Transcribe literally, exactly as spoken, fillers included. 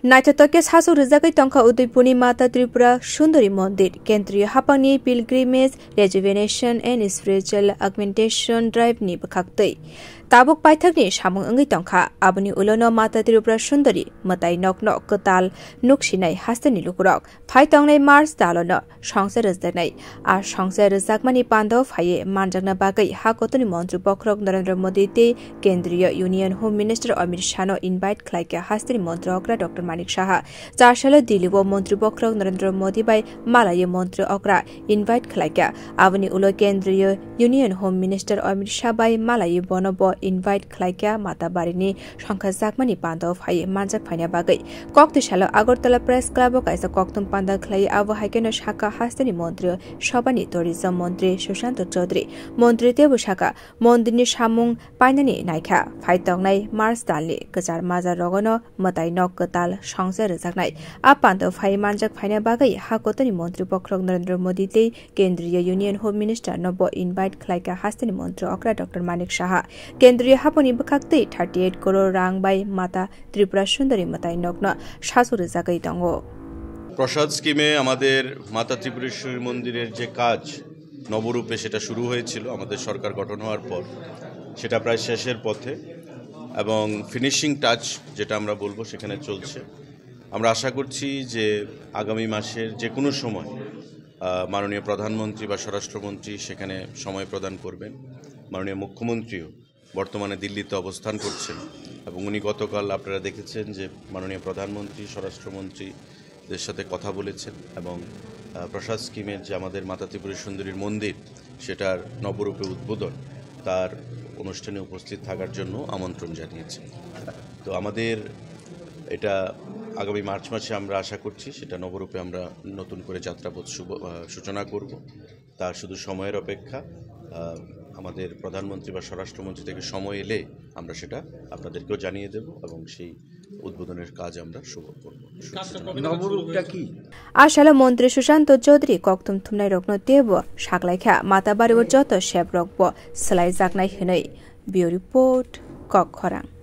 Naithotok khe sasuk rwjagwi tongkha Udaipurni Mata Tripura Sundari Mondir, Kendriya Haphangni Pilgrimage, Rejuvenation and Spiritual Augmentation Drive ni bwkhaktwi. Tabuk paithakni samung wngwi tongkha, aboni ulono Mata Tripura Sundari mwtai nokno kwtal nuksinai hasteni lukurok. Phai tongnai March talono songsa rwjaknai. A songsa rwjakmani pando phaiwi manjakna bagwi ha kotorni montri bokhorok Narendra Modi tei Kendriya Union Home Minister Amit Shah no invite khlaikha hasteni montri okra Doctor Manik Saha. Char salo Delhi o montri bokhorok Narendra Modi bai malaiwi montri okra invite khlaikha. Aboni ulo Kendriya Union Home Minister Amit Shah bai malaiwi bono bo invite khlaikha Matabarini songkha jakmani pando phaiwi manjak phaina bagwi. Kok twi salo Agartala Press Club o kaisa kokthum panda khlai, abo hai kheno sakha hasteni montri sobhani tourism montri Sushant Chaudhary. Montri teibo sakha, mondirni samung painani naikha, phai tongnai March talni kwchar majar rogono mwtai nok kwtal songsa rwjaknai. A pando phai manjak phaina bagwi ha kotorni montri bokhorok Narendra Modi tei Kendriya Union Home Minister no bo invite khlaikha hasteni montri okra Doctor Manik Saha. Kendriya Haphangni bwkhaktwi thirty eight crore rang bai Mata Tripura Sundari mwtai nokno sasuk rwjagwi tongo. প্রসাদ স্কিমে আমাদের মাতা ত্রিপুরেশ্বরী মন্দিরের যে কাজ নবরূপে সেটা শুরু হয়েছিল আমাদের সরকার গঠন হওয়ার পর, সেটা প্রায় শেষের পথে এবং ফিনিশিং টাচ যেটা আমরা বলবো সেখানে চলছে। আমরা আশা করছি যে আগামী মাসের যে কোনো সময়, আহ, মাননীয় প্রধানমন্ত্রী বা স্বরাষ্ট্রমন্ত্রী সেখানে সময় প্রদান করবেন। মাননীয় মুখ্যমন্ত্রীও বর্তমানে দিল্লিতে অবস্থান করছেন এবং উনি গতকাল আপনারা দেখেছেন যে মাননীয় প্রধানমন্ত্রী, স্বরাষ্ট্রমন্ত্রীদের সাথে কথা বলেছেন এবং, আহ, প্রসাদ স্কিমের যে আমাদের মাতা ত্রিপুরা সুন্দরীর মন্দির, সেটার নবরূপে উদ্বোধন, তার অনুষ্ঠানে উপস্থিত থাকার জন্য আমন্ত্রণ জানিয়েছেন। তো আমাদের এটা আগামী মার্চ মাসে আমরা আশা করছি সেটা নবরূপে আমরা নতুন করে যাত্রাপথ শুভ, আহ, সূচনা করব। তা শুধু সময়ের অপেক্ষা। আহ, আমাদের প্রধানমন্ত্রী বা স্বরাষ্ট্রমন্ত্রী থেকে সময় এলে আমরা সেটা আপনাদেরকেও জানিয়ে দেব এবং সেই উদ্বোধনের কাজ আমরা শুভ করব। নবরূপটা কি? A salo montri Sushant Chaudhary kokthum thumnairokno teibo saklaikha, Matabario joto sebrokbo swlaijaknai hwnwi. Bureau Report, Kok Khorang.